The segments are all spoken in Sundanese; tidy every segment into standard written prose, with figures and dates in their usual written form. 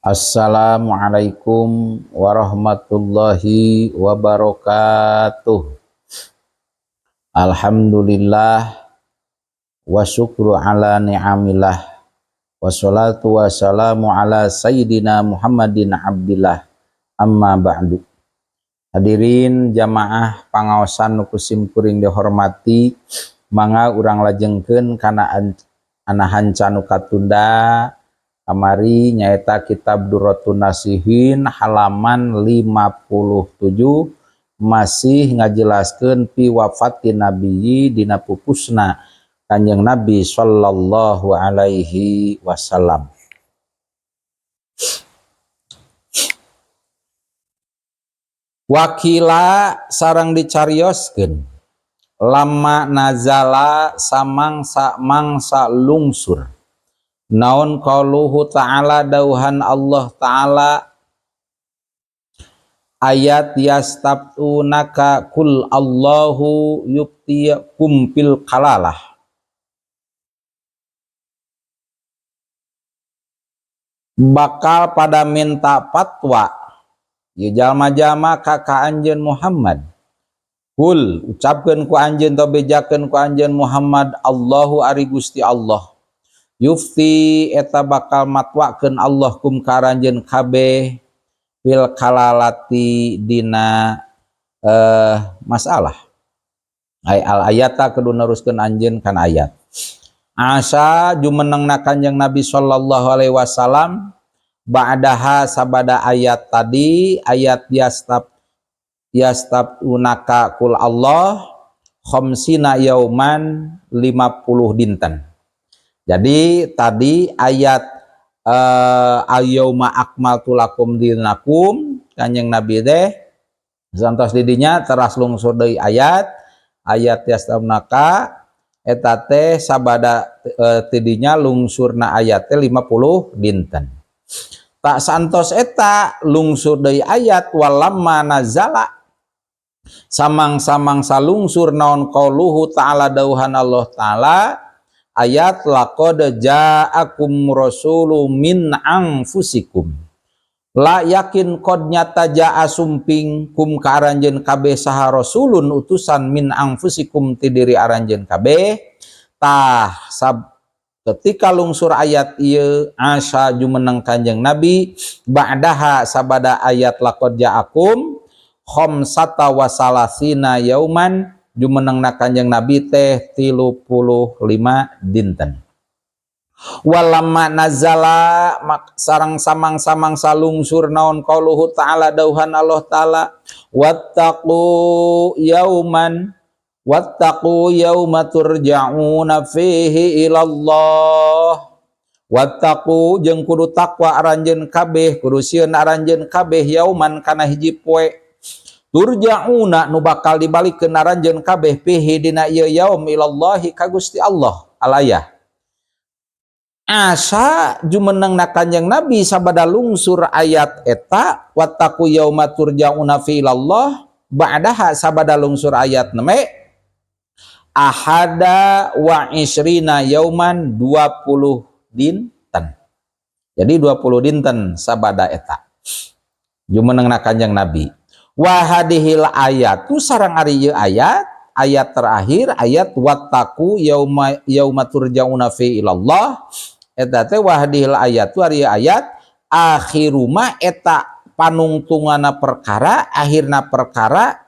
Assalamualaikum warahmatullahi wabarakatuh. Alhamdulillah wa syukru ala ni'amillah wassalatu wassalamu ala sayyidina Muhammadin abdillah amma ba'du. Hadirin jamaah pangaosan nu ku simkuring dihormati, mangga urang lajengkeun kana anahan nu katunda kamari, nyaeta kitab Durratun Nasihin halaman 57, masih ngajelaskeun fi wafatin nabiyyi, dina pupusna Kanjeng Nabi sallallahu alaihi wasallam. Wakila sareng dicarioskeun lama nazala samangsa mangsa lungsur naon qauluhu ta'ala, dauhan Allah ta'ala, ayat yastabtunaka kul Allahu yuftikum fil kalalah, bakal pada minta fatwa ya jalma-jalma ka ka anjeun Muhammad. Kul, ucapkeun ku anjeun atau bejakeun ku anjeun Muhammad, Allahu ari Gusti Allah, yufti eta bakal matwakeun Allah kum ka aranjeun kabeh, fil kalalati dina masalah. Ay al ayata, kudu neruskeun anjeun kana ayat. Asa jumenengna Kanjeng Nabi sallallahu alaihi wasallam ba'daha sabada ayat tadi, ayat yastabtunaka kul Allah, khamsina yauman, 50 dinten. Jadi tadi ayat al-yauma akmaltu lakum dinakum, Kanjeng Nabi teh santos didinya teras lungsur deui ayat ayat yastabnaka eta teh sabada tidinya lungsurna ayat teh 50 dinten. Tak santos eta lungsur deui ayat walamma nazala samang-samang salungsur naon qauluhu ta'ala, dauhan Allah ta'ala, ayat laqad ja'akum rasulun min anfusikum, la yakin qad nyata ja'a sumping kum ka aranjeun kabeh saha rasulun utusan min anfusikum ti diri aranjeun kabeh. Tah sab ketika lungsur ayat ieu, asa jumeneng Kanjeng Nabi ba'daha sabada ayat laqad ja'akum khamsata wa salasina yauman, jumenengna Kanjeng Nabi teh 35 dinten. Walamma nazala sareng samang-samang salungsur naon qauluhu ta'ala, dauhan Allah ta'ala, wattaqu yauman wattaqu yauma turja'una fihi ilallah. Wattaqu jeung kudu takwa aranjeun kabeh, kudu sieun aranjeun kabeh, yauman kana hiji poe, turja'una nu bakal dibalikeun aranjeun kabeh, fihi dina ieu yaum, ilallahi ka Gusti Allah alayah. Asa jumenengna Kanjeng Nabi sabada lungsur ayat eta wattaqu yauma turja'una fi ilallah ba'daha sabada lungsur ayat neme ahada wa isrina yauman, 20 dinten. Jadi 20 dinten sabada eta jumenengna Kanjeng Nabi. Wa hadihil ayat tu sareng ari ieu ayat, ayat terakhir, ayat wattaqu yauma yauma turja'una fi ilallah eta teh, wa hadihil ayat tu ari ayat, akhiruma eta panungtungana perkara, akhirna perkara,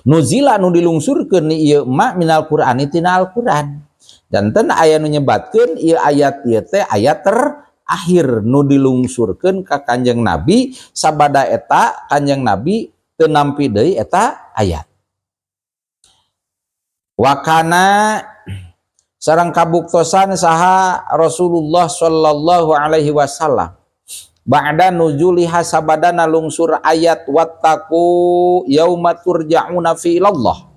nuzila nu dilungsurkeun ieu ma minal Qur'ani tina Al-Qur'an. Janten aya nu nyebatkeun ieu ayat ieu teh ayat terakhir nu dilungsurkeun ka Kanjeng Nabi. Sabada eta Kanjeng Nabi teu nampi deui eta ayat. Wakana sareng kabuktosan saha Rasulullah sallallahu alaihi wasallam ba'da nuzuliha sabadana lungsur ayat wattaqu yauma turja'una fi ilallah.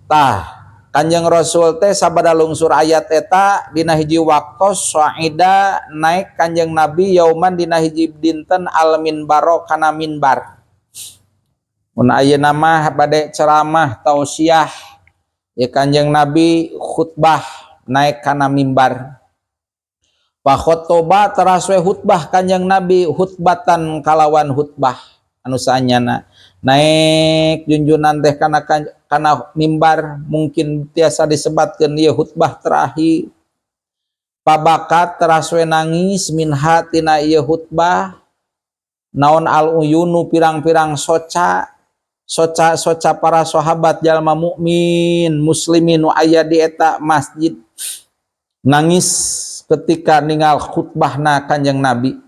Tah Kanjeng Rasul teh sabada lungsur ayat eta dina hiji waktos saida naik Kanjeng Nabi yauman dina hiji dinten al minbaro kana minbar. Mun ayeuna mah bade ceramah tausiah ya Kanjeng Nabi khutbah naik kana mimbar. Fa khotoba teras we khutbah Kanjeng Nabi, khutbatan kalawan khutbah anu saanyana. Naik junjunan teh kana kana mimbar, mungkin tiasa disebatkeun ieu khutbah terakhir. Fabakat teras we nangis, minha tina ieu khutbah, naon al uyunu pirang-pirang soca soca soca para sahabat, jalma mukmin muslimin nu aya di eta masjid, nangis ketika ningal khutbahna Kanjeng Nabi.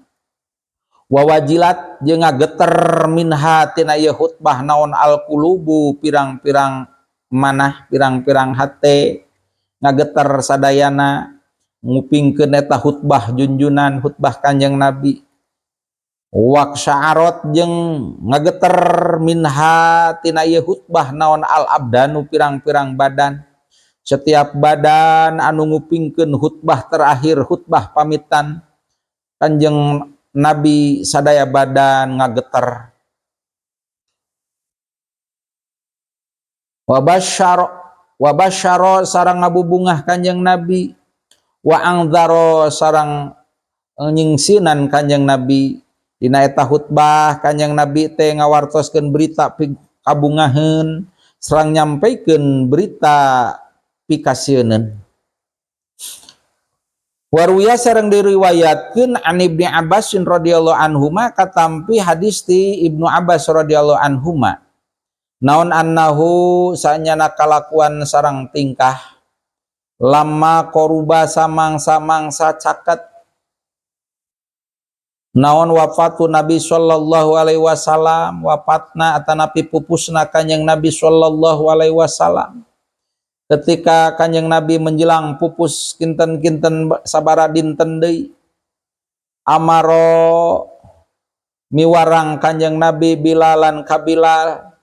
Wa wajilat jeung ngageter, minha tina ieu khutbah, naon al qulubu pirang-pirang manah, pirang-pirang hate ngageter sadayana ngupingkeun eta khutbah junjunan, khutbah Kanjeng Nabi. Waqsya'arot jeung ngageter, minha tina ieu khutbah, naon al abdanu pirang-pirang badan. Setiap badan anu ngupingkeun khutbah terakhir, khutbah pamitan Kanjeng Nabi, sadaya badan ngageter. Wa basyara sareng ngabubungah Kanjeng Nabi, wa andzara sareng nyingsinan Kanjeng Nabi. Dina eta khutbah Kanjeng Nabi teh ngawartoskeun berita kabungaheun sareng nyampaikeun berita pikasieuneun. Waruya sareng diriwayatkeun an Ibni Abbas radhiyallahu anhuma, katampi hadis ti Ibnu Abbas radhiyallahu anhuma, naon annahu sanyana kalakuan sareng tingkah, lamma qaruba samang-samangsa caket, naon wafatu Nabi sallallahu alaihi wasallam, wafatna atanapi pupusna Kanjeng Nabi sallallahu alaihi wasallam. Ketika Kanjeng Nabi menjelang pupus kinten-kinten sabara dinten deui, amaro miwarang Kanjeng Nabi Bilalan ka Bilal,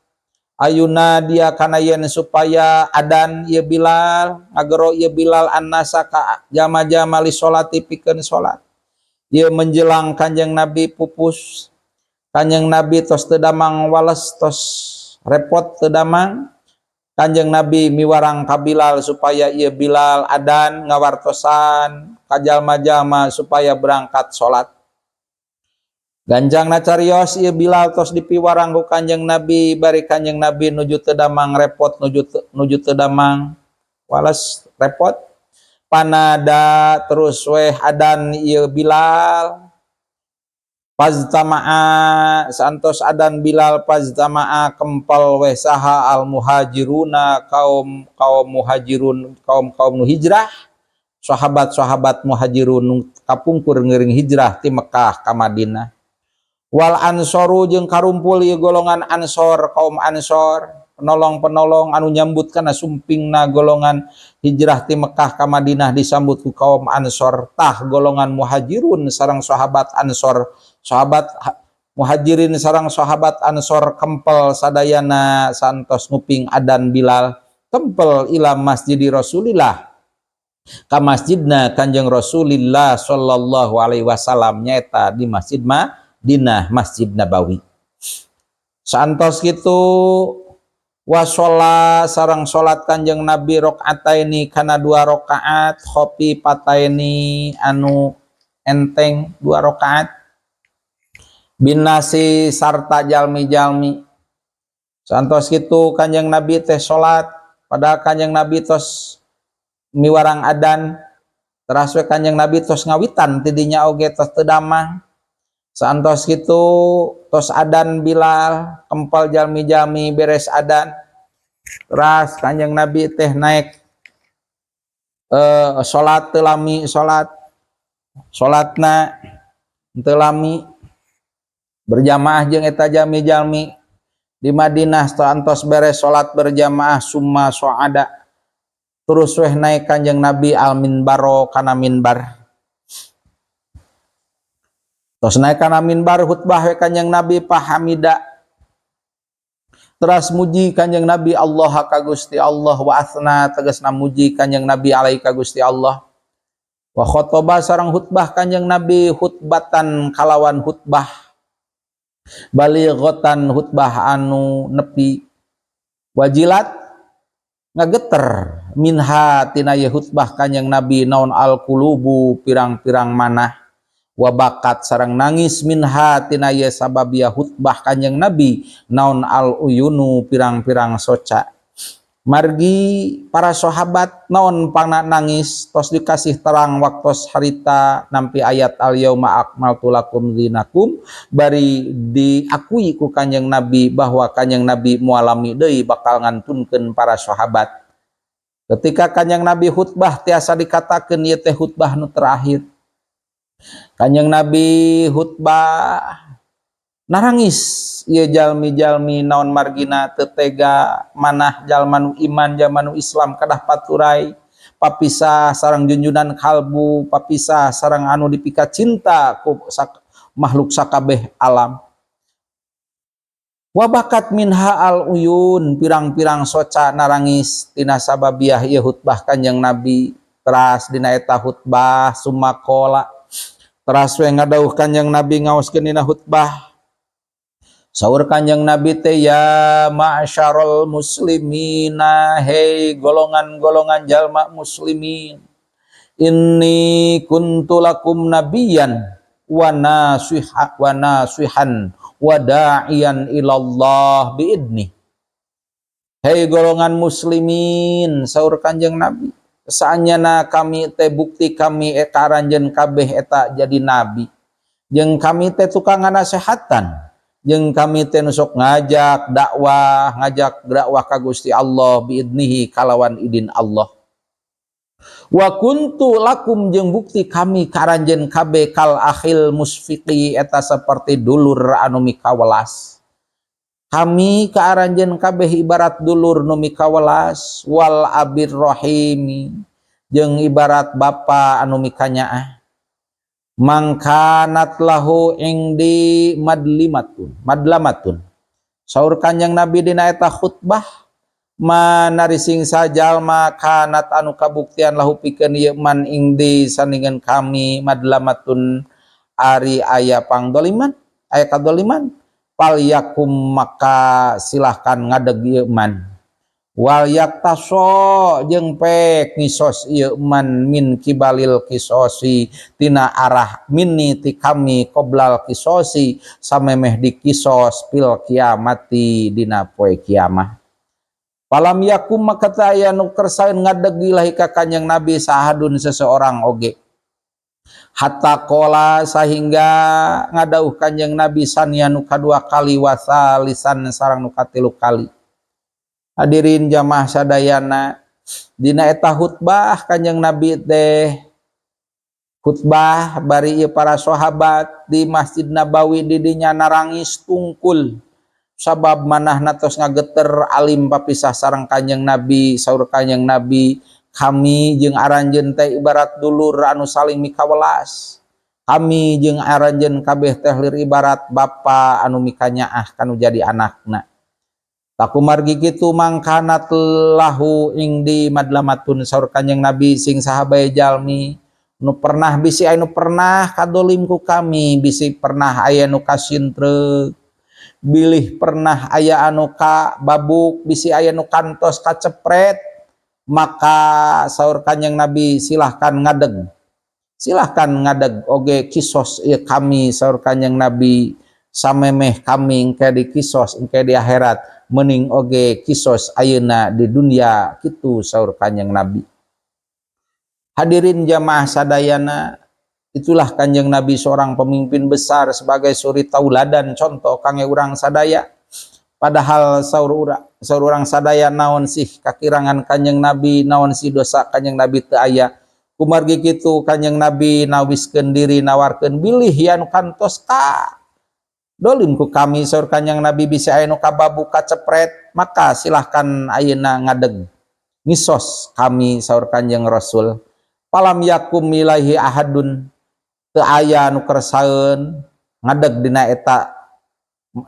ayuna dia kana yen supaya adan ieu Bilal, ngagero ieu Bilal, annasa ka jama-jama, li sholati pikeun salat. Ieu menjelang Kanjeng Nabi pupus, Kanjeng Nabi tos teu damang wales, tos repot teu damang. Kanjeng Nabi miwarang ka Bilal supaya ieu Bilal adan ngawartosan ka jalma-jalma supaya berangkat salat. Ganjang nacarios ieu Bilal tos dipiwarang ku Kanjeng Nabi, bari Kanjeng Nabi nuju teu damang repot, nuju teu damang wales repot. Panada terus weh adan ieu Bilal. Fajtama'a santos adan Bilal, fajtama'a kempal weh saha al muhajiruna kaum kaum muhajirun, kaum kaum nu hijrah, sahabat-sahabat muhajirun nu kapungkur ngiring hijrah ti Mekah ka Madinah, wal ansoru jeung karumpul ieu golongan ansor, kaum ansor, penolong-penolong anu nyambut kana sumpingna golongan hijrah ti Mekah ka Madinah, disambut ku kaum ansor. Tah, golongan muhajirun sareng sahabat ansor, sahabat muhajirin sareng sahabat ansor kempel sadayana santos nguping adan Bilal, kempel ila masjidi Rasulillah ka masjidna Kanjeng Rasulillah sallallahu alaihi wasallam, nyaeta di Masjid Madinah, Masjid Nabawi. Santos kitu, washolla sareng salat Kanjeng Nabi rakaataini kana dua rakaat, khafifataini anu enteng, dua rakaat, binnasi sarta jalmi-jalmi. Santos kitu Kanjeng Nabi teh salat, padahal Kanjeng Nabi tos miwarang adan, teras we Kanjeng Nabi tos ngawitan tidinya oge tos teu damang. Santos kitu tos adan Bilal, kempal jalmi-jalmi. Beres adan, teras Kanjeng Nabi teh naik salat teu lami, salat salatna teu lami, berjamaah jeung eta jalmi-jalmi di Madinah. Antos beres salat berjamaah, summa soada terus weh naik Kanjeng Nabi al minbaro kana minbar. Tos naik kana minbar, khutbah we Kanjeng Nabi. Fahamida teras muji Kanjeng Nabi, Allah ka Gusti Allah, wa atsna tegasna muji Kanjeng Nabi, alaihi ka Gusti Allah. Wa khotoba sareng khutbah Kanjeng Nabi, khutbatan kalawan khutbah, balighatan khutbah anu nepi, wajilat ngageter. Minha tina ye khutbah Kanjeng Nabi naon al qulubu pirang-pirang manah, wabakat sareng nangis minha tina ye sababia khutbah Kanjeng Nabi naon al uyunu pirang-pirang soca. Margi para sahabat naon pangna nangis, tos dikasih terang waktos harita nampi ayat al yauma akmaltu lakum dinakum, bari diakui ku Kanjeng Nabi bahwa Kanjeng Nabi moal lami deui bakal ngantunkeun para sahabat. Ketika Kanjeng Nabi khutbah, tiasa dikatakeun ieu teh khutbah nu terakhir. Kanjeng Nabi khutbah narangis ieu jalmi-jalmi, naon margina? Teu tega manah jalma nu iman, jalma nu Islam kadah paturay papisah sareng junjunan kalbu, papisah sareng anu dipika cinta ku makhluk sakabeh alam. Wabakat minha al uyun, pirang-pirang soca narangis tina sababiah ieu khutbah Kanjeng Nabi. Teras dina eta khutbah summa qola, teras we ngadawuh Kanjeng Nabi ngaoskeun dina khutbah. Saur Kanjeng Nabi teh, ya ma'syarul muslimina, hei golongan-golongan jalma muslimin, inni kuntu lakum nabiyan wa nasiha wa nasihan wa da'iyan ilallah biidni. Hei golongan muslimin, saur Kanjeng Nabi, saanyana kami teh bukti kami ka aranjeun kabeh eta jadi nabi, jeung kami teh tukang nganasehatan, jeung kami teh nu sok ngajak dakwah, ngajak dakwah ka Gusti Allah, biidnihi kalawan idin Allah. Wa kuntu lakum, jeung bukti kami ka aranjeun kabeh kal akhil musfiqi, eta seperti dulur anu mikawelas. Kami ka aranjeun kabeh ibarat dulur nu mikawelas, wal abir rahimi, jeung ibarat bapa anu mikanyaah. Man kanat lahu indi madlimatun madlamatun. Saur Kanjeng Nabi dina eta khutbah, man ari sing sajalma, kanat anu kabuktian, lahu pikeun ieu man, indi sandingan kami, madlamatun ari aya pangdoliman, aya kadoliman, fal yakum maka silahkan ngadeg ieu man, wal yaqtasho jeung pek ngisos ieu man, min kibalil kisosi tina arah, minni ti kami, qoblal kisosi samemeh dikisos, fil kiamati dina poe kiamah. Falam yakum maka teu aya nu kersaeun ngadeg ilahi ka Kanjeng Nabi saha ahadun seseorang oge, hatta qola sahingga ngadauh Kanjeng Nabi sanian nu kadua kali, wasalisan sareng nu katilu kali. Hadirin jamaah sadayana, dina eta khutbah Kanjeng Nabi teh khutbah bari ieu para sahabat di Masjid Nabawi di dinya narangis tungkul sabab manahna tos ngageter alim papisah sareng Kanjeng Nabi. Saur Kanjeng Nabi, kami jeung aranjeun teh ibarat dulur anu saling mikawelas, kami jeung aranjeun kabeh teh lir ibarat bapa anu mikanyaah kanu jadi anakna. Tah kumargi kitu, man kanat lahu indi madlamatun, saur Kanjeng Nabi, sing saha bae jalmi nu pernah, bisi aya nu pernah kadolim ku kami, bisi pernah aya nu kasintreuk, bilih pernah aya anu ka babuk, bisi aya nu kantos kacepret, maka saur Kanjeng Nabi silahkan ngadeg, silahkan ngadeg oge kisos ieu kami. Saur Kanjeng Nabi, samemeh kami engke di kisos engke di akhirat, mending oge kisos ayeuna di dunia, kitu saur Kanjeng Nabi. Hadirin jamaah sadayana, itulah Kanjeng Nabi, seorang pemimpin besar sebagai suri tauladan, contoh kangge urang sadaya. Padahal saur urang sadaya, naon sih kakirangan Kanjeng Nabi, naon sih dosa Kanjeng Nabi? Teu aya. Kumargi kitu Kanjeng Nabi nawiskeun diri, nawarkeun bilih anu kantos ka dolim ku kami, saur Kanjeng Nabi, bisa aya nu kababu kacepret, maka silahkan ayeuna ngadeg ngisos kami, saur Kanjeng Rasul. Falam yakum ilaihi ahadun, teu aya nu kersaeun ngadeg dina eta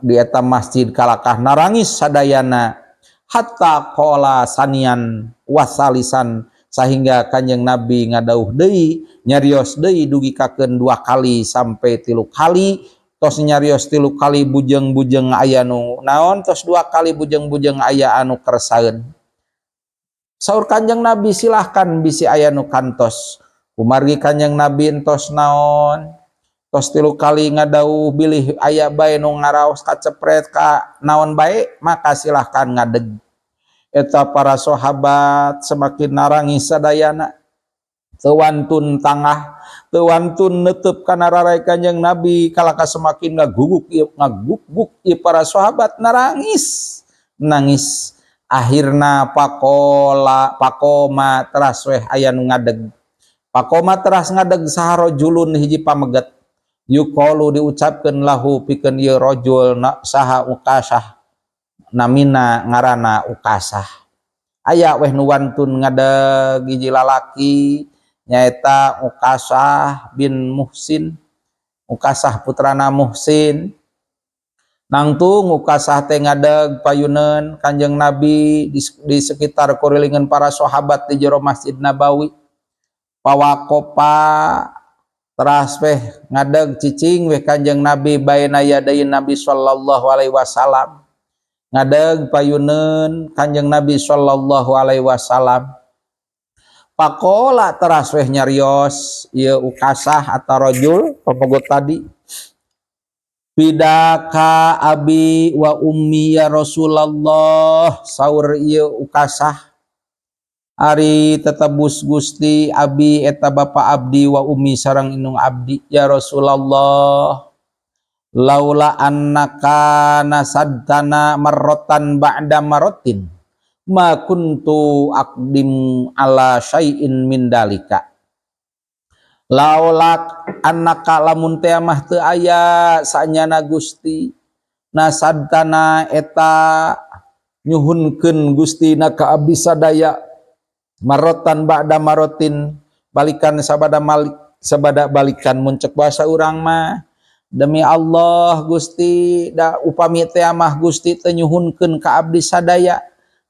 di eta masjid, kalakah narangis sadayana, hatta qola sanian wasalisan, sehingga Kanjeng Nabi ngadauh deui, nyarios deui dugi kakeun dua kali sampai tilu kali. Tos nyarios tilu kali bujeng-bujeng aya nu naon, tos dua kali bujeng-bujeng aya anu kersaeun. Saur Kanjeng Nabi, silahkan bisi aya nu kantos. Kumargi Kanjeng Nabi entos naon, tos tilu kali ngadauh bilih aya bae nu ngaraos kacepret ka naon bae, maka silahkan ngadeg. Eta para sahabat semakin narangis sadayana, teu wantun tangah, teu wantun netep kana rarai Kanjeng Nabi. Kalaka semakin ngaguguk ieu, ngaguguk ieu para sahabat narangis nangis. Akhirna faqala faqoma teras weh aya nu ngadeg. Faqoma teras ngadeg saha rajulun hiji pameget. Yuqalu diucapkeun lahu pikeun ieu rajul na, saha Ukasah namina, ngaranna Ukasah. Aya weh nu wantun ngadeg hiji lalaki, nyaeta Ukasah bin Muhsin, Ukasah putrana Muhsin. Nangtung Ukasah teh ngadeg payuneun Kanjeng Nabi di sekitar kurilingan para sahabat di jero Masjid Nabawi. Fawaqofa teras weh ngadeg, cicing weh Kanjeng Nabi, baina yadayin Nabi sallallahu alaihi wasallam, ngadeg payuneun Kanjeng Nabi sallallahu alaihi wasallam. Faqola teras weh nyarios ieu Ukasah atau rajul pamegot tadi, "Fidaka abi wa ummi ya Rasulullah." Saur ieu Ukasah, "Ari tetebus Gusti, abi eta bapa abdi, wa ummi sareng indung abdi, ya Rasulullah. Laula annaka nasadtana marrotan ba'da marrotin ma kuntu aqdim ala syai'in min dalika. Laula annaka lamun teh mah teu aya sanyana Gusti, nasadtana eta nyuhunkeun Gusti na ka abdi sadaya, marrotan ba'da marrotin balikan sabada malik sabada balikan." Mun cek bahasa urang mah, "Demi Allah Gusti, da upami teh mah Gusti teu nyuhunkeun ka abdi sadaya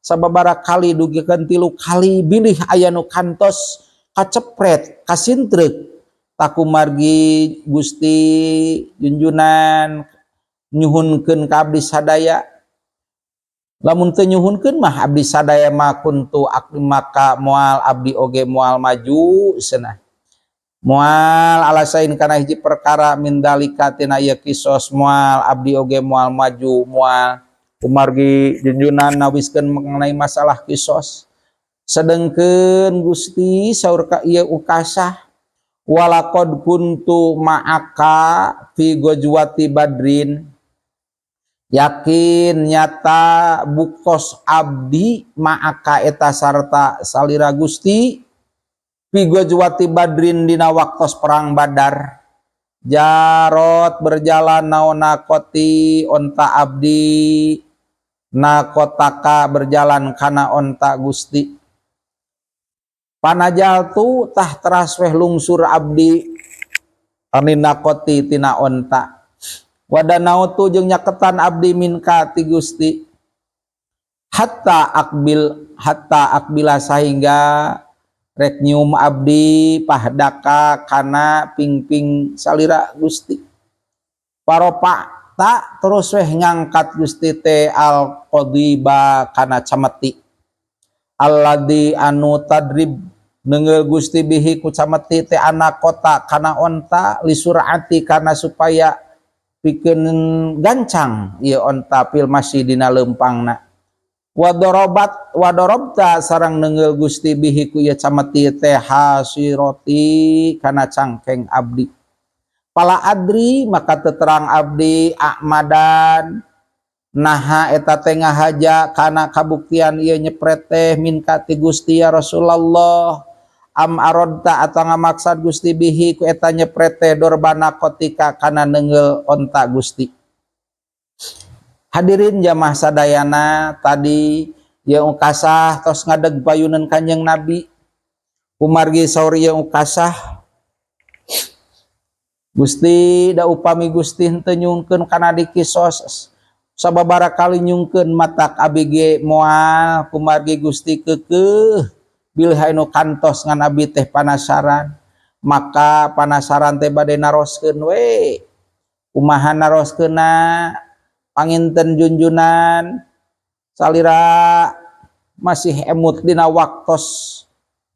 sababaraha kali dugikeun tilu kali bilih aya nu kantos kacepret kasintreuk, takumargi Gusti junjunan nyuhunkeun ka abdi sadaya, lamun teu nyuhunkeun mah abdi sadaya ma kuntu maka moal abdi oge moal maju cenah, moal ala syai'in kana hiji perkara, min dalika tina ieu kisos moal abdi oge moal maju moal, kumargi junjunan nawiskeun mengenai masalah kisos. Sedengkeun Gusti," saur ka ieu Ukasah, "walaqad kuntu ma'aka fi ghazwati Badrin." Yakin nyata buktos abdi ma'aka eta sarta salira Gusti, fi ghazwati Badrin dina waktos perang Badar. Jarot berjalan naon naqoti onta abdi, naqotaka berjalan kana onta Gusti. Fanajaltu tah teras weh lungsur abdi, anin naqoti tina onta, wadanautu jeung nyaketan abdi, minka ti Gusti, hatta aqbil hatta aqbila sahingga rek nyium abdi, fahdaka kana pingping salira Gusti. Farofa'ta terus weh ngangkat Gusti teh, al qadiba kana cameti, alladzi anu tadrib neunggeul Gusti, bihi ku cameti teh, annaqota kana onta, lisuraati kana supaya pikeun gancang ieu onta, fil masyi dina leumpangna. Wadorobat wadorobta sareng neunggeul Gusti, bihi ku ieu cameti teh, hasiroti kana cangkeng abdi. Fala adri maka teterang abdi, a'madan naha eta teh ngahaja kana kabuktian ieu nyepret teh, minka ti Gusti ya Rasulullah, am arodta atau ngamaksad Gusti, bihi ku eta nyepret teh, dorba naqotika kana neunggeul onta Gusti. Hadirin jamaah sadayana, tadi ya Ukasah tos ngadeg payunan Kanjeng Nabi. Kumargi saur ieu Ukasah, "Gusti, da upami Gusti henteu nyungkeun kana dikisos sababaraha kali nyungkeun matak abi ge moal, kumargi Gusti keukeuh bilih anu kantos ngan abi teh panasaran, maka panasaran teh bade naroskeun we. Kumaha naroskeunna? Panginten junjunan salira Masih emut dina waktos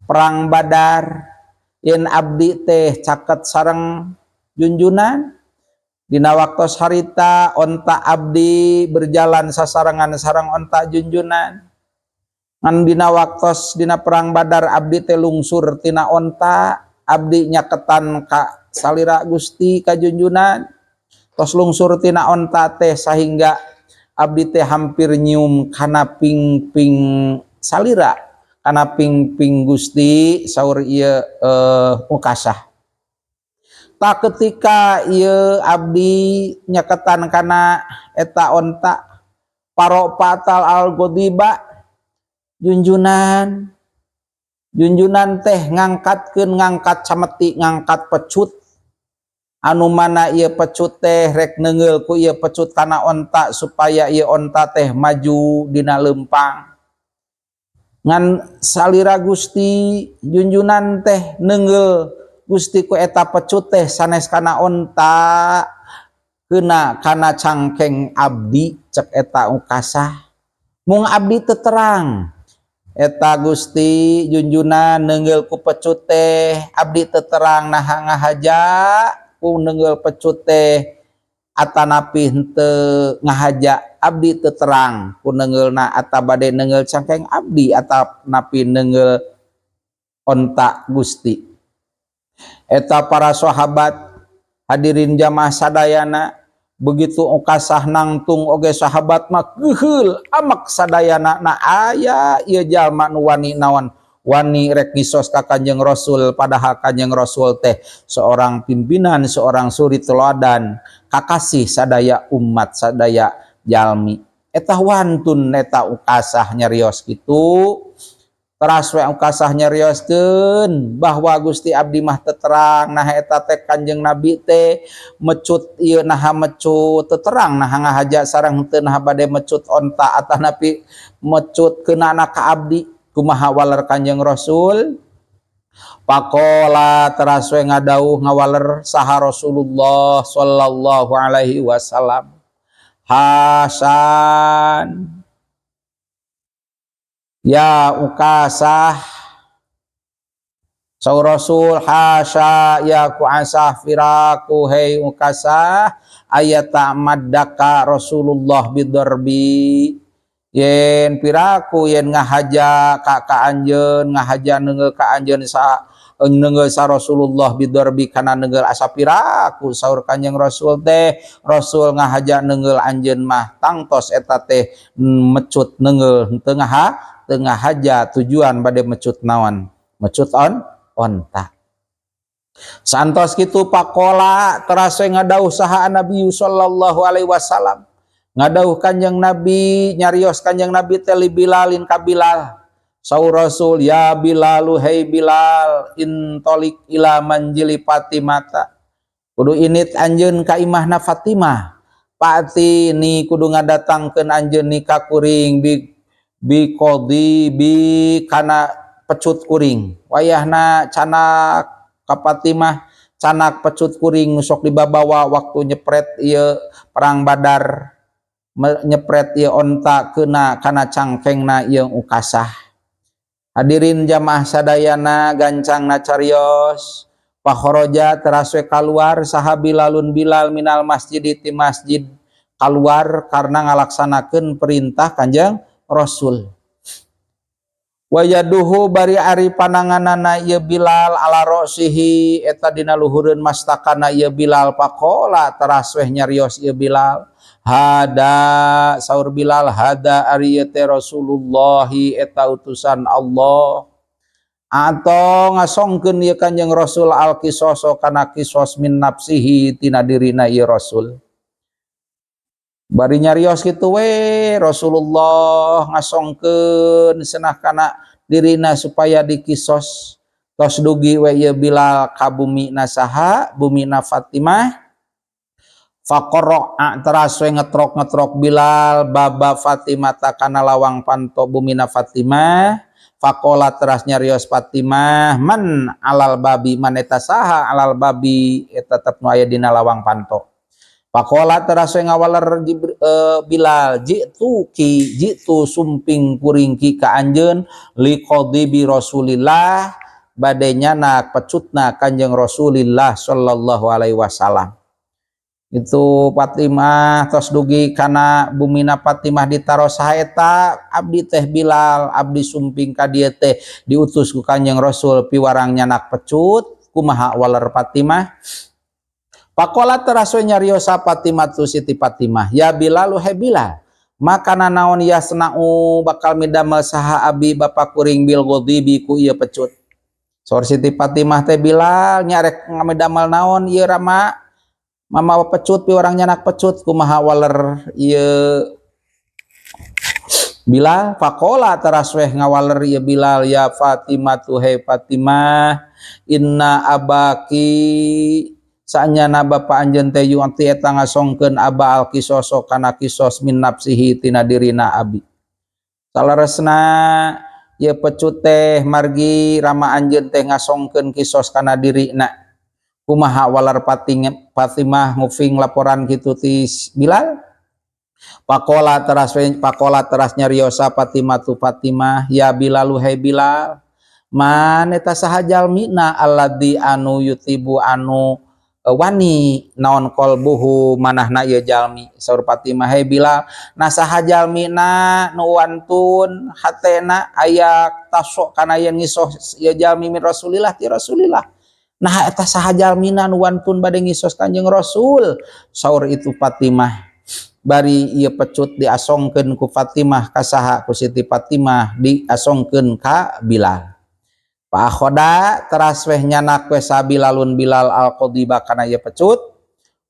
perang Badar yen abdi teh caket sareng junjunan. Dina waktos harita onta abdi berjalan sasarengan sareng onta junjunan. Ngan dina waktos dina perang Badar abdi teh lungsur tina onta, abdi nyaketan ka salira Gusti, ka junjunan. Tos lungsur tina onta teh sehingga abdi teh hampir nyium kana ping-ping salira, kana ping-ping Gusti, saur ieu Ukasah. Tak ketika ieu abdi nyaketan kana eta onta, paro patal al godiba, junjunan junjunan teh ngangkatkeun, ngangkat cameti, ngangkat pecut anu mana ieu pecut teh rek neunggeul ku ieu pecut kana onta supaya ieu onta teh maju dina lempang. Ngan salira Gusti junjunan teh neunggeul Gusti ku eta pecut teh sanes kana onta, kena kana cangkeng abdi, cek eta Ukasah. Mung abdi teu terang eta Gusti junjunan neunggeul ku pecut teh, abdi teu terang naha ngahaja ku neunggeul pecut teh atanapi henteu ngahaja. Abdi teu terang ku neunggeulna ata bade neunggeul cangkeng abdi atanapi neunggeul onta Gusti. Eta para sahabat, hadirin jamaah sadayana, begitu Ukasah nangtung oge sahabat mah keuheul amak sadayana. Na aya ieu jalma nu wani naon, wani rek ngisos ka Kanjeng Rasul, padahal Kanjeng Rasul teh seorang pimpinan, seorang suri teladan, kakasih sadaya umat, sadaya jalmi. Eta wantun eta Ukasah nyarios kitu. Teras we Ukasah nyarioskeun bahwa Gusti, abdi mah teterang nah eta teh Kanjeng Nabi teh mecut ieu, naha mecut, teterang nah ngahaja sareng henteu, naha bade mecut onta atanapi mecut keunana ka abdi. Kumaha waler Kanjeng Rasul? Pakola teras we ngadauh, ngawaler saha Rasulullah sallallahu alaihi wasallam, "Hasan, ya Ukasah." Saur Rasul, "Hasya ya ku asah firaku hei Ukasah ayata maddaka Rasulullah bidorbi." Yen piraku yen ngahaja ka anjeun, ngahaja neunggeul ka anjeun sa neunggeul sa Rasulullah bidorbi kana neunggeul asa piraku, saur Kanjeng Rasul teh, Rasul ngahaja neunggeul anjeun mah tangtos eta teh mecut neunggeul, henteu teu ngahaja tujuan bade mecut naon, mecut onta. Santos kitu pakola teras we ngadauh saha Nabi sallallahu alaihi wasallam, ngadauh Kanjeng Nabi, nyarios Kanjeng Nabi teh li Bilalin ka Bilal. Saur Rasul, "Ya Bilalu, hei Bilal, intolik ila manjili Fatimata." Kudu init anjeun ka imahna Fatimah. Pati ni kudu ngadatangkeun anjeun ni ka kuring bi qadi bi kana pecut kuring. Wayahna canak ka Fatimah, canak pecut kuring sok dibabawa waktu nyepret ieu perang Badar, nyepret ieu onta kena kana cangkengna ieu Ukasah. Hadirin jamaah sadayana, gancangna carios. Pakhoroja teras we kaluar saha Bilalun Bilal minal masjid ti masjid, kaluar karena ngalaksanakeun perintah Kanjeng Rasul. Wayaduhu bari ari pananganana ieu Bilal ala ra'sihi eta dina luhureun mastakana ieu Bilal. Pakola teras weh nyarios ieu Bilal, "Hada," saur Bilal, "hada ari ieu teh Rasulullah eta utusan Allah." Atau ngasongkeun ieu Kanjeng Rasul al kisoso kana kisos min nafsihi tina dirina ieu Rasul. Bari nyarios kitu we Rasulullah ngasongkeun cenah kana dirina supaya dikisos. Tos dugi we ieu Bilal ka bumi na saha, bumi na Fatimah. Faqara teras we ngetrok-ngetrok Bilal baba Fatimah kana lawang panto bumi na Fatimah. Faqala teras nyarios Fatimah, "Man alal babi?" Man eta saha alal babi eta tetep nu aya dina lawang panto. Faqala teras ngawaler Bilal, ji'tu ki, ji'tu sumping kuring ki ka anjeun, liqadibi Rasulillah, bade nyandak pecutna Kanjeng Rasulillah sallallahu alaihi wasallam. Itu Fatimah tos dugi kana bumina Fatimah, ditaros, "Saha?" "Abdi teh Bilal, abdi sumping ka dieu teh diutus ku Kanjeng Rasul piwarang nyandak pecut." Kumaha waler Fatimah? Faqala teras nyarios Fatimah tu Siti Fatimah, ya Bilal, he Bilal, makana naon, yasna'u bakal midamel saha abi bapa kuring, bil ghadibi ku ieu pecut. Saur Siti Fatimah teh, "Bilal, nyarek ngamidamel naon ieu rama mama pecut piwarang nyandak pecut?" Kumaha waler ieu Bilal? Faqala teras weh ngawaler ieu Bilal, ya Fatimah tu, he Fatimah, inna abaki, saenyana bapa anjeun teh, yu'ti eta ngasongkeun aba al qisoso kana kisos, min nafsihi tina dirina abi. Saleresna ieu pecut teh margi rama anjeun teh ngasongkeun kisos kana dirina. Kumaha waler Fatimah nguping laporan kitu ti Bilal? Faqala teras nyariosa Fatimah tu Fatimah, ya Bilal, he Bilal, man eta saha jalmina, alladzi anu yutibu anu wani naon, qalbuhu manahna ieu jalmi. Saur Fatimah, "He Bilal, nah saha jalmina nu wantun hatena aya tasok kana yen ngisos ieu jalmi, min Rasulillah ti Rasulillah? Nah, eta saha jalmina nu wantun bade ngisos Kanjeng Rasul?" Saur itu Fatimah. Bari ieu pecut diasongkeun ku Fatimah ka saha? Ku Siti Fatimah diasongkeun ka Bilal. Fa akhoda teras weh nyandak weh sa Bilalun Bilal al qadiba kana ieu pecut,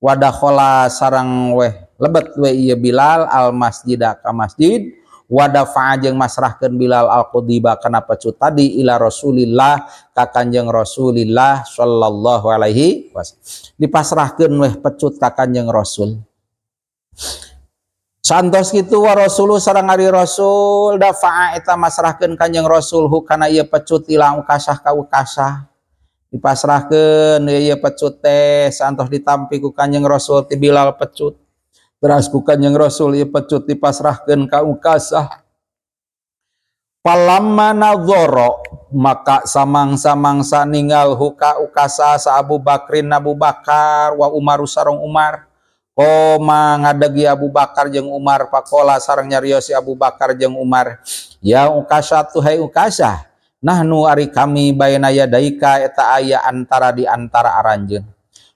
wadakhola sareng weh lebet we ieu Bilal al masjida ka masjid, wadafa'a jeung masrahkeun Bilal al qadiba kana pecut tadi, ila Rasulillah ka Kanjeng Rasulillah sallallahu alaihi wasallam. Dipasrahkeun weh pecut ka Kanjeng Rasul. Santos kitu, wa Rasulu sareng ari Rasul, dafa'a eta masrahkeun Kanjeng Rasul hu kana ieu pecut, ila Ukasah ka Ukasah. Dipasrahkeun ieu pecut teh. Santos ditampi ku Kanjeng Rasul ti Bilal pecut, teras ku Kanjeng Rasul ieu pecut dipasrahkeun ka Ukasah. Falamma nadzara, maka samang-samangsa ninggal hu ka Ukasah sa Abu Bakrin Abu Bakar, wa Umar sareng Umar. Qoma ngadegi Abu Bakar jeung Umar, faqala sareng nyarios si Abu Bakar jeung Umar, ya Ukasah tu, hai Ukasah, nahnu ari kami, baina yadaika eta aya antara di antara aranjeun,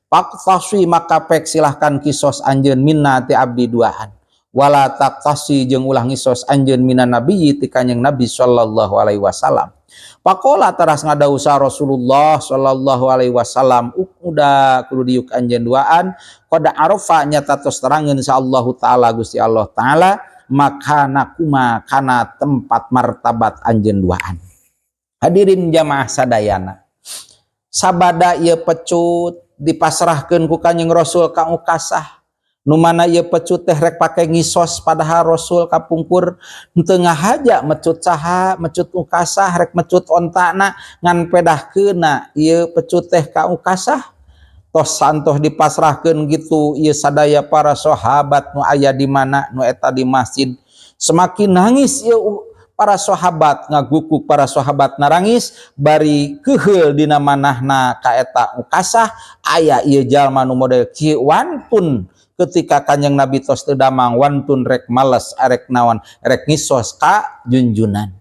faqtasi maka pek silahkan kisos anjeun, minna ti abdi duaan, wala taqtasi jeung ulah ngisos anjeun, minan nabiyyi ti Kanjeng Nabi sallallahu alaihi wasallam. Faqala teras ngadawuh Rasulullah sallallahu alaihi wasallam, udah kudu diuk anjeun duaan, qad arafa nyata tos terangeun sa Allah taala Gusti Allah taala, maka nakuma kana tempat martabat anjeun duaan. Hadirin jamaah sadayana, sabada ieu pecut dipasrahkeun ku Kanjeng Rasul ka Ukasah, nu mana ieu pecut teh rek pake ngisos, padahal Rasul kapungkur henteu ngahaja mecut saha, mecut Ukasah, rek mecut ontana, ngan pedahkeunna ieu pecut teh ka Ukasah. Tos santos dipasrahkeun gitu ieu sadaya para sahabat nu aya di mana nu eta di masjid semakin nangis ieu para sahabat, ngagukuk para sahabat narangis bari keheul dina manahna ka eta Ukasah, aya ieu jalma nu model kieu wantun ketika Kanjeng Nabi tos teu damang, wantun rek males, arek naon, rek ngisos ka junjunan.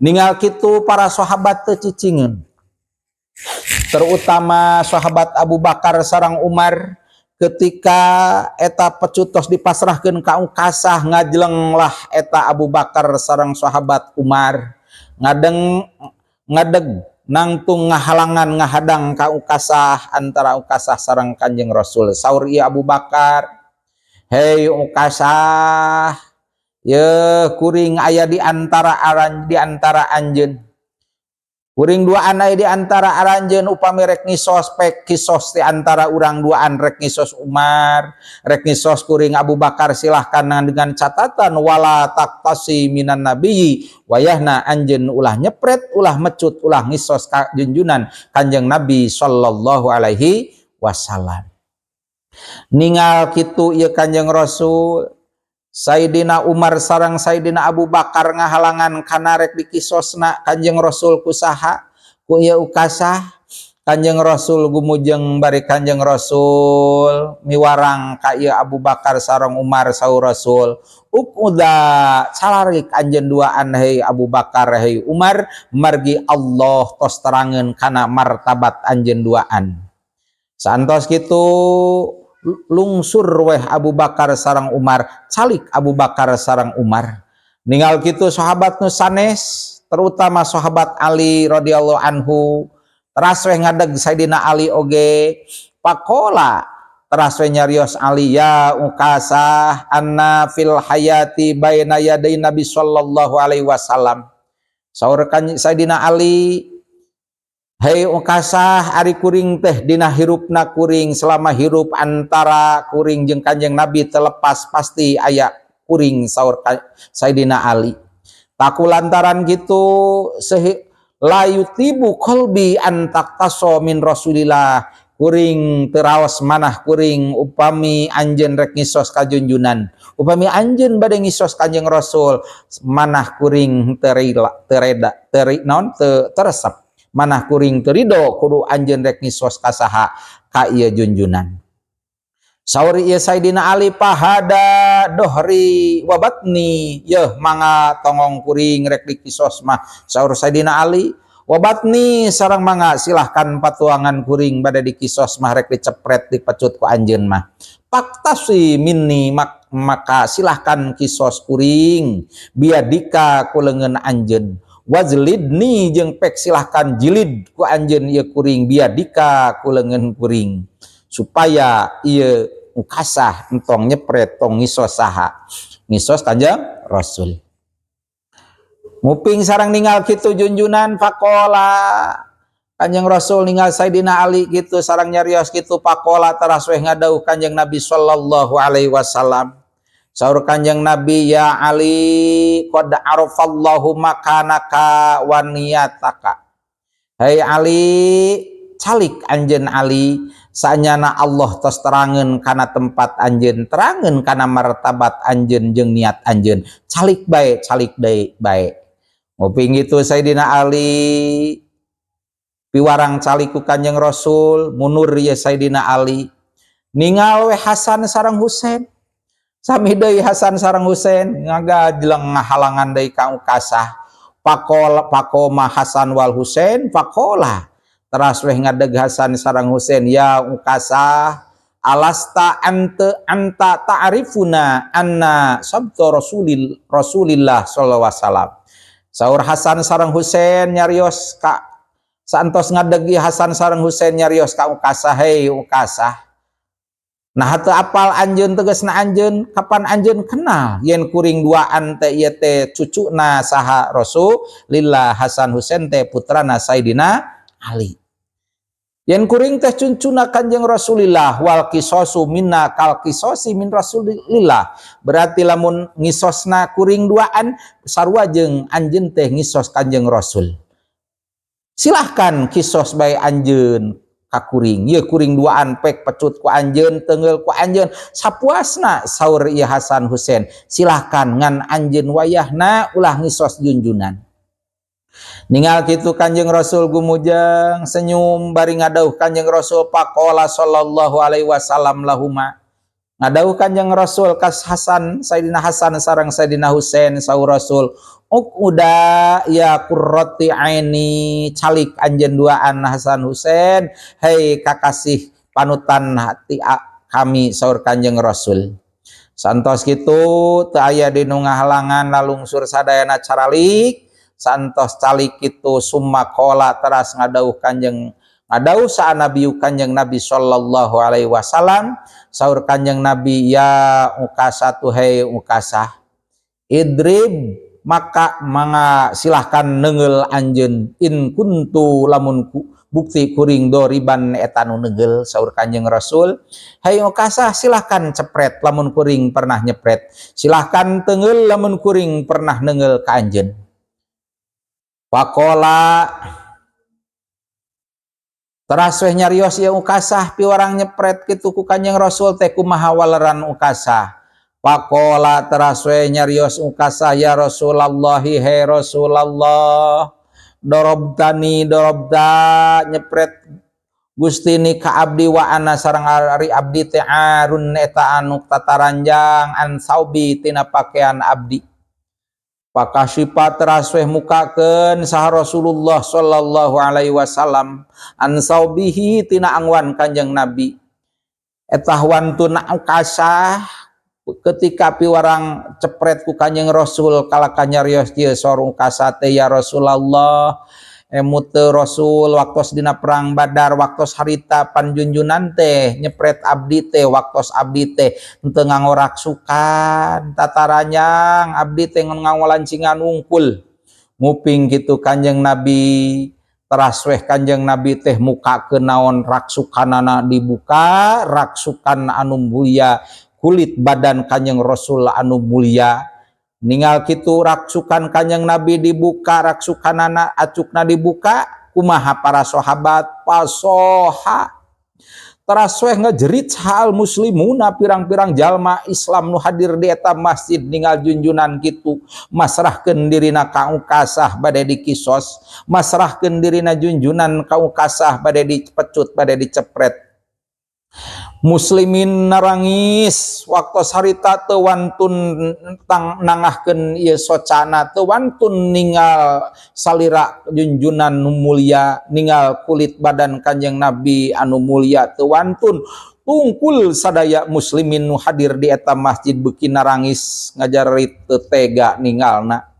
Ningal kitu para sahabat teu cicingeun, terutama sahabat Abu Bakar sareng Umar. Ketika eta pecut tos dipasrahkeun ka Ukasah, ngajleng lah eta Abu Bakar sareng sahabat Umar, ngadeng ngadeg nangtung ngahalangan ngahadang ka Ukasah, antara Ukasah sareng Kanjeng Rasul. Saur ieu Abu Bakar, "Hei Ukasah, ye kuring aya di antara aran di antara anjeun, kuring duaan aya di antara aranjeun. Upami rek ngisos, pek kisos di antara urang duaan. Rek ngisos Umar, rek ngisos kuring Abu Bakar, silahkan, dengan catatan wala taqtasi minan nabiyyi, wayahna anjeun ulah nyepret, ulah mecut, ulah ngisos ka junjunan Kanjeng Nabi sallallahu alaihi wasallam." Ningal kitu ieu Kanjeng Rasul, Sayyidina Umar sareng Sayyidina Abu Bakar ngahalangan kana rek dikisosna Kanjeng Rasul ku saha, ku ieu Ukasah. Kanjeng Rasul gumujeng, bari Kanjeng Rasul miwarang ka ieu Abu Bakar sareng Umar. Saur Rasul, "Uq'uda, calarik anjeun duaan, hei Abu Bakar, hei Umar, margi Allah tos terangeun kana martabat anjeun duaan." Saantos kitu lungsur weh Abu Bakar sareng Umar, calik Abu Bakar sareng Umar. Ningal kitu sahabat nu sanes, terutama sahabat Ali radhiyallahu anhu, teras weh ngadeg Sayyidina Ali oge. Faqola, teras weh nyarios Ali, "Ya Ukasah, anna fil hayati baina yaday Nabi sallallahu alaihi wasallam." Saur Sayyidina Ali, "Hei Ukasah, ari kuring teh dina hirupna kuring, selama hirup antara kuring jeung Kanjeng Nabi terlepas pasti aya kuring." Saur Sayyidina Ali, "Taku lantaran gitu sehi la yuthibu qalbi an taqtasa min Rasulillah, kuring teraos manah kuring upami anjeun rek ngisos ka junjunan, upami anjeun bade ngisos Kanjeng Rasul, manah kuring terila tereda teri naon te, teresep, manah kuring terido, kudu anjeun rek ngisos ka saha, ka ieu junjunan." Saur ieu Sayyidina Ali, "Fahadza dhohri wa batni, yeuh mangga tongong kuring rek dikisos mah," saur Sayyidina Ali, "wa batni, sareng mangga silahkan patuangan kuring bade dikisos mah, rek dicepret dipecut ku anjeun mah. Faqtashi minni, maka silahkan kisos kuring, biyadika, ku leungeun anjeun, wajlidni, jeung pek silahkan jilid ku anjeun ieu kuring, biyadika, ku leungeun kuring," supaya ieu Ukasah entong nyepret, tong ngisos saha, ngisos Kanjeng Rasul. Nguping sareng ningal kitu junjunan, faqola, Kanjeng Rasul ningal Sayyidina Ali gitu sareng nyarios kitu, faqola, teras weh ngadauh Kanjeng Nabi sallallahu alaihi wasallam. Saur Kanjeng Nabi, "Ya Ali, qad arafallahu makanaka wa niyataka." Hei Ali, calik anjeun Ali, saanyana Allah tos terangeun kana tempat anjeun, terangeun kana martabat anjeun jeung niat anjeun. Calik bae, calik deui bae. Nguping gitu Sayyidina Ali piwarang calik ku Kanjeng Rasul, mundur ya Sayyidina Ali. Ningal we Hasan sareng Husain. Sami deui Hasan sareng Husain ngagajleng ngahalangan deui ka Ukasah. Faqol faqoma Hasan wal Husain faqola, teras weh ngadeg Hasan sareng Husain, "Ya Ukasah, alasta ante anta ta'rifuna anna sabta Rasulillah sallallahu alaihi wasallam." Saur Hasan sareng Husain nyarios ka, saantos ngadeg Hasan sareng Husain nyarios ka Ukasah, "Hei Ukasah, nah teu apal anjeun, tegasna anjeun kapan anjeun kenal yen kuring duaan teh ieu teh cucuna saha, Rasulillah, Hasan Husain teh putrana Sayyidina Ali. Yen kuring teh cucuna Kanjeng Rasulillah, wal qisasu minna kal qisasi min Rasulillah, berarti lamun ngisosna kuring duaan sarua jeung anjeun teh ngisos Kanjeng Rasul. Silahkan kisos bae anjeun ka kuring, ieu kuring duaan pek pecut ku anjeun, tenggel ku anjeun sapuasna." Saur ieu Hasan Husain, "Silahkan, ngan anjeun wayahna ulah ngisos junjunan." Ningal kitu Kanjeng Rasul gumujeng senyum, bari ngadauh Kanjeng Rasul, faqola sallallahu alaihi wasallam lahuma, ngadauh Kanjeng Rasul kas Hasan, Sayyidina Hasan sareng Sayyidina Husain. Saur Rasul, "Uq'uda ya qurrati aini, calik anjeun duaan Hasan Husain, hei kakasih panutan hati kami," saur Kanjeng Rasul. Santos kitu teu aya dinu ngahalangan, lalungsur sadayana caralik. Santos calik kitu, summa qola, teras ngadauh Kanjeng, ngadauh sa Nabi, Kanjeng Nabi sallallahu alaihi wasallam. Saur Kanjeng Nabi, "Ya Ukasah, hei Ukasah, idrib, maka manga silahkan nenggel anjeun, in kuntu, lamun bukti kuring, doriban, eta nu nenggel." Saur Kanjeng Rasul, "Hai Ukasah, silahkan cepret lamun kuring pernah nyepret, silahkan tenggel lamun kuring pernah nenggel ka anjeun." Faqola Teras weh nyarios ieu Ukasah piwarang nyepret kitu ku Kanjeng Rasul teh, kumaha waleran Ukasah? Pakola teras we nyarios Ukasah, ya Rasulullah, he Rasulullah, dorobtani dorobta, nyepret Gusti ni ka abdi, wa ana sareng ari abdi teh arun eta anu tataranjang, an saubi tina pakaian abdi. Pakasyifa teras weh mukakeun saha Rasulullah sallallahu alaihi wasallam an saubihi tina angwan Kanjeng Nabi. Eta wantun Ukasah ketika piwarang cepret ku Kanjeng Rasul kalaka nyarios kieu saur Ukasah teh, ya Rasulullah, emut teu Rasul waktos dina perang Badar, waktos harita panjunjunan teh nyepret abdi teh, waktos abdi teh henteu nganggo raksukan, tataranjang abdi teh nganggo lancingan wungkul. Nguping kitu Kanjeng Nabi, teras weh Kanjeng Nabi teh mukakeun naon raksukanana, dibuka raksukan anu mulia, kulit badan Kanjeng Rasul anu mulia. Ningal kitu raksukan Kanjeng Nabi dibuka raksukanana, acukna dibuka, kumaha para sahabat? Pasoha teras weh ngejerit hal muslimuna, pirang-pirang jalma Islam nu hadir di eta masjid ningal junjunan kitu masrahkeun dirina ka Ukasah bade dikisos, masrahkeun dirina junjunan ka Ukasah bade dipecut, bade dicepret. Muslimin narangis waktu harita teu wantun tang nangahkeun ieu socana, teu wantun ningal salira junjunan nu mulia, ningal kulit badan Kanjeng Nabi anu mulia teu wantun. Tungkul sadaya muslimin nu hadir di eta masjid beuki narangis ngajarit teu tega ningalna.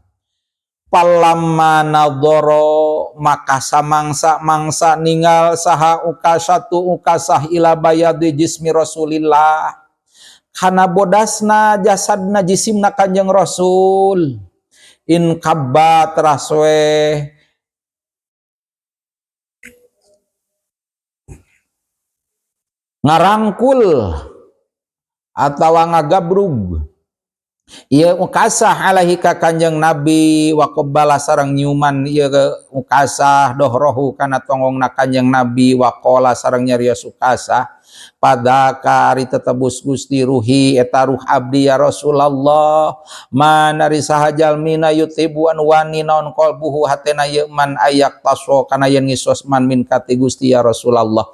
Palamma nadhara, maka samangsa-mangsa ningal saha Ukasatu Ukasah ila bayadi jismi Rasulillah kana bodasna jasadna jisimna Kanjeng Rasul, in kabba teras we ngarangkul atawa ngagabrug ieu Ukasah alaihi ka Kanjeng Nabi, wa qabbala sareng nyiuman ieu Ukasah dohrohu kana tonggongna Kanjeng Nabi, wa qala sareng nyarios Ukasah, padaka ari tetebus Gusti ruhi eta ruh abdi ya Rasulullah, man ari saha jalmina yutibu anu wani naon qalbuhu hatena ieu man ayak taso kana yen ngisos man min kati Gusti ya Rasulullah.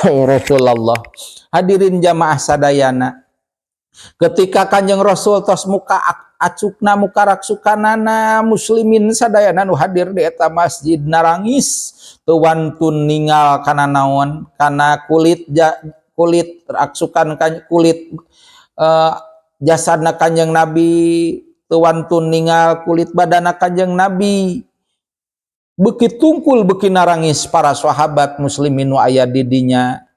Rasulullah. Hadirin jamaah sadayana, ketika Kanjeng Rasul tos muka acukna, muka raksukanana, muslimin sadayana nu hadir di eta masjid narangis teu wantun ningal kana naon, kana kulit kulit raksukan kulit jasadna Kanjeng Nabi, teu wantun ningal kulit badana Kanjeng Nabi, beuki tungkul beuki narangis para sahabat muslimin nu aya di dinya.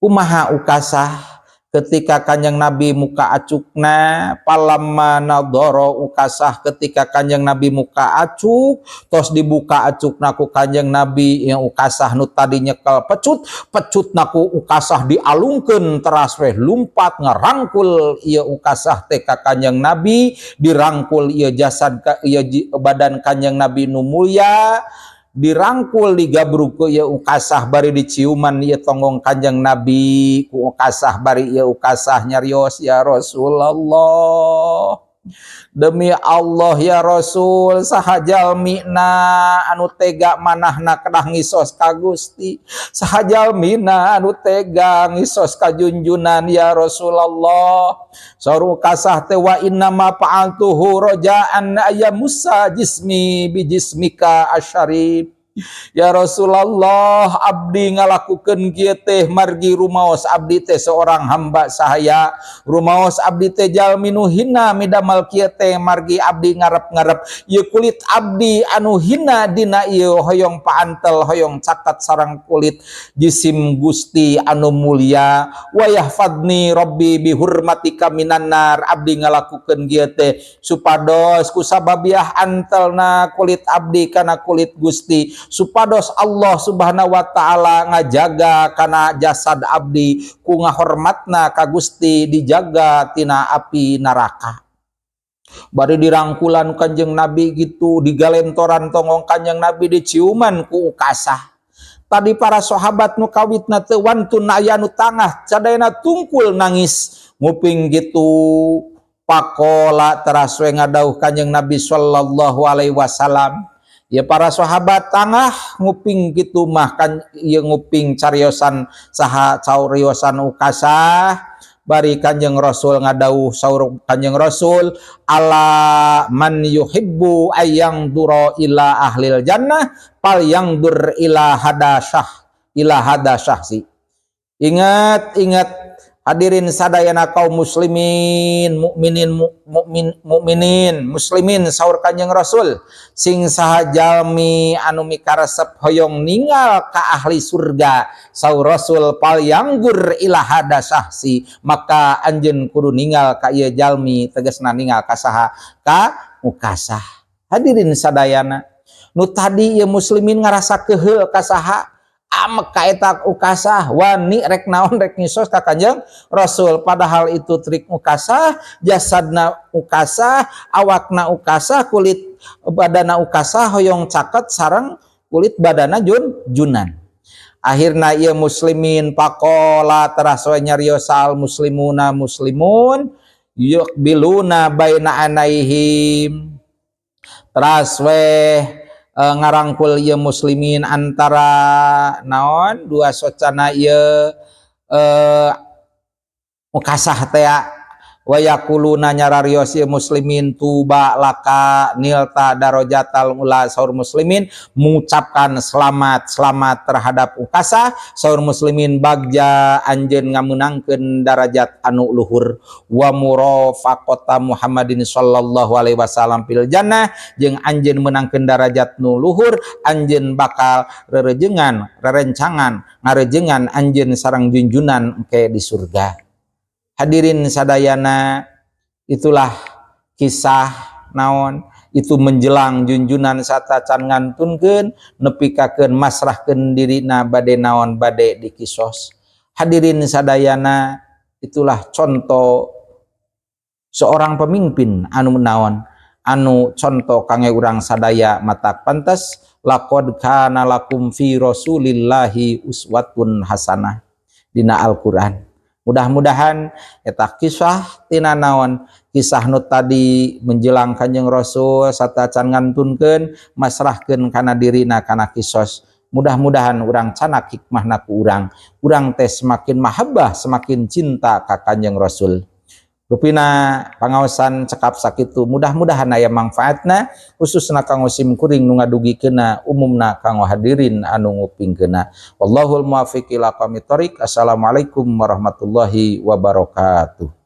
Kumaha Ukasah ketika Kanjeng Nabi muka acukna? Palamma nadhara Ukasah, ketika Kanjeng Nabi muka acuk, tos dibuka acukna ku Kanjeng Nabi, yang Ukasah nu tadi nyekel pecut, pecutna ku Ukasah dialungkeun, teras weh lumpat ngarangkul ieu Ukasah teh ka Kanjeng Nabi, dirangkul ieu jasad ka ieu badan Kanjeng Nabi nu mulia, dirangkul digabrug ku ieu Ukasah, bari diciuman ieu tonggong Kanjeng Nabi ku Ukasah, bari ieu Ukasah nyarios, ya Rasulullah, demi Allah ya Rasul, saha jalmina anu tega manahna kedah ngisos ka Gusti, saha jalmina anu tega ngisos ka junjunan ya Rasulullah? Saur Ukasah teh, wa inna ma fa'altuhu raja'an ayamussa jismi bijismika asyarif. Ya Rasulullah, abdi ngalakukeun kieu teh margi rumaos abdi teh seorang hamba sahaya, rumaos abdi teh jalmi nu hina, midamal kieu teh margi abdi ngarep-ngarep ieu kulit abdi anu hina dina ieu hoyong paantel, hoyong caket sareng kulit jisim Gusti anu mulia, wa yahfadni rabbi bihurmatika minan nar. Abdi ngalakukeun kieu teh supados kusababiah antelna kulit abdi kana kulit Gusti, supados Allah Subhanahu wa taala ngajaga kana jasad abdi, ku ngahormatna ka Gusti dijaga tina api neraka. Bari dirangkulan Kanjeng Nabi gitu, digalentoran tonggong Kanjeng Nabi, diciuman ku Ukasah. Tadi para sahabat nu kawitna teu wantun aya nu tangah, sadayana tungkul nangis nguping gitu. Faqala, teras we ngadauh Kanjeng Nabi sallallahu alaihi wasallam. Ya, para sahabat tangah nguping gitu mah kan ieu nguping cariosan saha, cariosan Ukasah. Bari Kanjeng Rasul ngadauh, saur Kanjeng Rasul, "Ala man yuhibbu ayyanzura ila ahlil jannah falyanzur ila hada syah ila hada syahsi." Ingat, ingat, hadirin sadayana kaum muslimin, mukminin, mukmin, mukminin, muslimin, saur Kanjeng Rasul, sing saha jalmi anu mikaresep hoyong ningal ka ahli surga, saur Rasul, falyanzur ila hada syahsi, maka anjeun kudu ningal ka ieu jalmi, tegasna ningal ka saha? Ka Ukasah. Hadirin sadayana, nu tadi ieu muslimin ngarasa keheul ka saha? Amek ka eta Ukasah, wani rek naon, rek ngisos ka Kanjeng Rasul, padahal itu trik Ukasah, jasadna Ukasah, awakna Ukasah, kulit badana Ukasah hoyong caket sareng kulit badana junjunan. Akhirna ieu muslimin, faqala, teras we nyarios al muslimuna muslimun, yuqbiluna baina anaihim, teras we ngarangkul ieu muslimin antara naon dua socana ieu Ukasah teh, wa yaquluna, nyararios ieu muslimin, "Tuba laka nilta darajatal ula." Saur muslimin mengucapkan selamat, selamat terhadap Ukasah. Saur muslimin, bagja anjeun ngameunangkeun darajat anu luhur, wa murafaqata Muhammadin sallallahu alaihi wasallam fil jannah, jeung anjeun meunangkeun darajat nu luhur, anjeun bakal rerejengan, rerencangan, ngarejengan anjeun sareng junjunan engke di surga. Hadirin sadayana, itulah kisah naon itu menjelang junjunan satacan ngantunkeun, nepikakeun masrahkeun dirina bade naon, bade dikisos. Hadirin sadayana, itulah contoh seorang pemimpin anu naon, anu contoh kangge urang sadaya. Matak pantes laqad kana lakum fi rasulillahi uswatun hasanah dina Al-Qur'an. Mudah-mudahan eta kisah tina naon, kisah nu tadi menjelang Kanjeng Rasul satacan ngantunkeun, masrahkeun kana dirina kana kisos, mudah-mudahan urang canak hikmahna ku urang, urang teh semakin mahabbah, semakin cinta ka Kanjeng Rasul. Rupina pangaosan cekap sakitu, mudah-mudahan aya manfaatna, khususna kanggo sim kuring nu ngadugikeunna, umumna kanggo hadirin anu ngupingkeunna. Wallahul muwaffiq ila aqwamit thoriq. Assalamualaikum warahmatullahi wabarakatuh.